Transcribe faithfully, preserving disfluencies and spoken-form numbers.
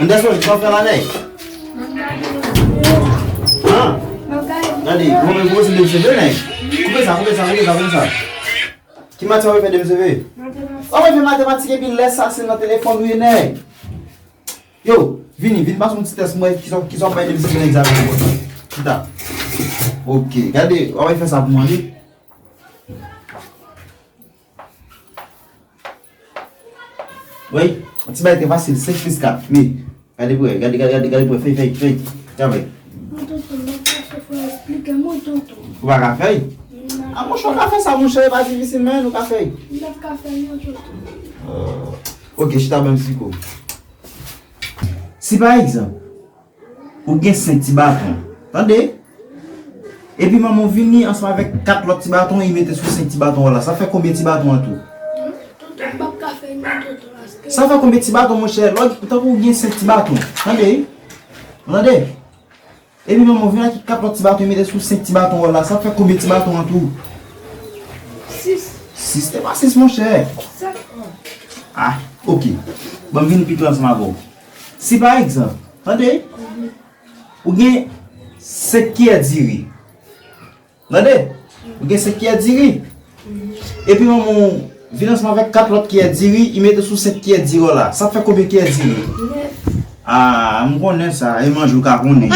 Anderson, sa w fè la, nèg? An? Gade, mwen menm gwo se de M C V, nèg. Koupe sa, koupe sa, koupe sa, koupe sa. Ki maten w ap fè de M C V? W ap fè matematik epi lè sa se nan telefòn ou ye, nèg. Yo, vini, vin pase yon ti tès mwen ki sa ki sa w bay de M C V nan egzamen an. Chita. Ok, gade, w ap fè sa pou mwen, wi. Wi, yon ti bagay trè fasil, senk plis kat. Men, gade pou wè, gade, gade, gade, gade pou wè, fèy, fèy, fèy. Travay. Non, tonton, m ap kafe, fò esplike mwen, tonton. Ou pa ka fèy? A, monchè, ou ka fè sa, monchè, e pa difisil, men, ou ka fèy. M ap kafe, non, tonton. Ok, chita, ban m esplike w. Si, pa egzanp, ou gen senk ti baton. Tande? Epi manman w vini ansanm avèk kat lòt ti baton, li mete sou senk ti baton w la. Sa fè konbyen ti baton an tou? Tonton, m p ap ka fè non, tonton, paske... Sa fè konbyen ti baton, monchè? Lè w, tankou w gen senk ti baton. Tande? Ou tande? Epi manman w vini ak kat lòt ti baton, li mete sou senk ti baton w la. Sa fè konbyen ti baton an tou? Sis. Sis, se pa sis, monchè. Sèt. Ah, ok. Ban m vini pi klè ansanm avè w. Si pa egzanp, tande, ou gen senk kiyè diri. Tande? Ou gen senk kiyè diri. Epi manman w vin ansanm avèk kat lòt kiyè diri, li mete sou senk kiyè diri w la. Sa fè konbyen kiyè diri? Nèf. Ah, m konnen sa, e manje w ka konnen.